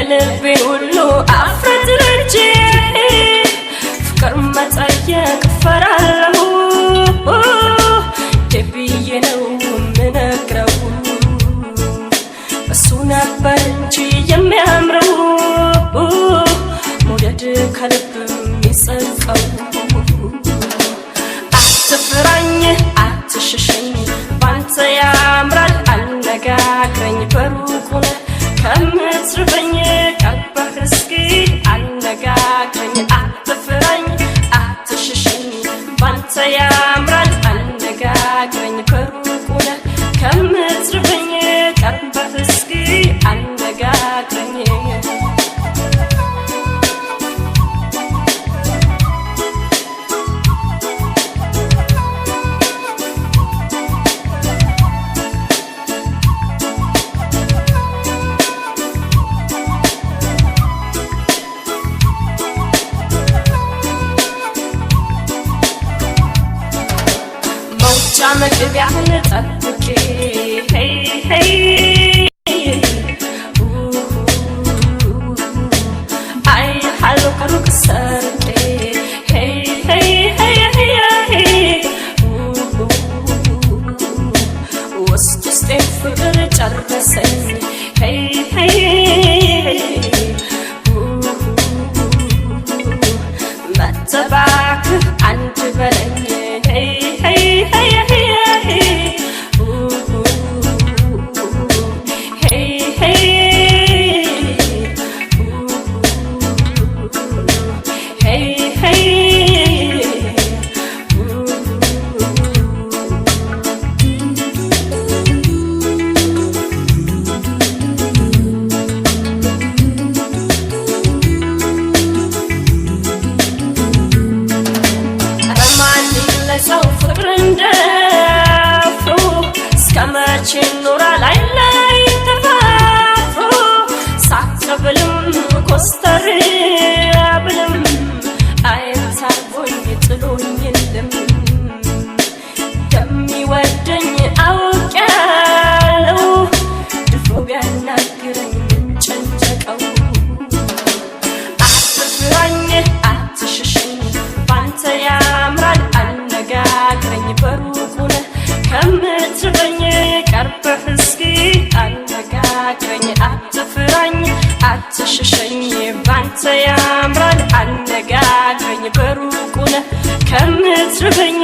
የልቤን ሁሉ አፍረጥርቼ ፍቅር መጠየቅ እፈራለሁ። ብዬ ነው የምነግረው፣ እሱ ነበር እንጂ የሚያምረው መውደድ ከልብ የሚጸድቀው። አትፍራኝ፣ አትሽሸኝ፣ ባንተ ያምራል አነጋግረኝ። በሩቅ ሆነህ ከምትርበኝ ቀርበህ እስኪ አነጋግረኝ። አትፍራኝ፣ አትሽሸኝ፣ ባንተ ያምራል አነጋግረኝ። በሩቅ ሆነህ ከምትርበኝ ቀርበህ እስኪ አነጋግረኝ። መውጫ መግቢያህን ጠብቄ ሄይ ሄይ አይሃለሁ ከሩቅ ሰርቄ ሄይ ሄይ ሄይ ሄይ ውስጥ ውስጤን ፍቅር ጨረሰኝ ሄይ ሄይ መተባክህ አንድ በለኝ ሄይ ሄይ ሄይ ሄይ ሄይ ሄይ ሄይ ሄይ። ኧረ ማን ይግለጸው ፍቅርን ደፍሮ? እስከ መቼ ይኖራል አይን ላይ ተፋፍሮ? ሳቅ ብልም ኮስተር ብልም አየት አርጎኝ ጥሎኝ የለም። እንደሚወደኝ አውቄያለሁ፣ ድፍሮ ቢያናግረኝ ምን ጨነቀው? አትፍራኝ፣ አትሽሸኝ፣ ባንተ ያምራል አነጋግረኝ። በሩቅ ሆነህ ከምትርበኝ ቀርበህ እስኪ አነጋግረኝ። አትፍራኝ፣ አትሽሸኝ፣ ባንተ ያምራል አነጋግረኝ። በሩቅ ሆነህ ከምትርበኝ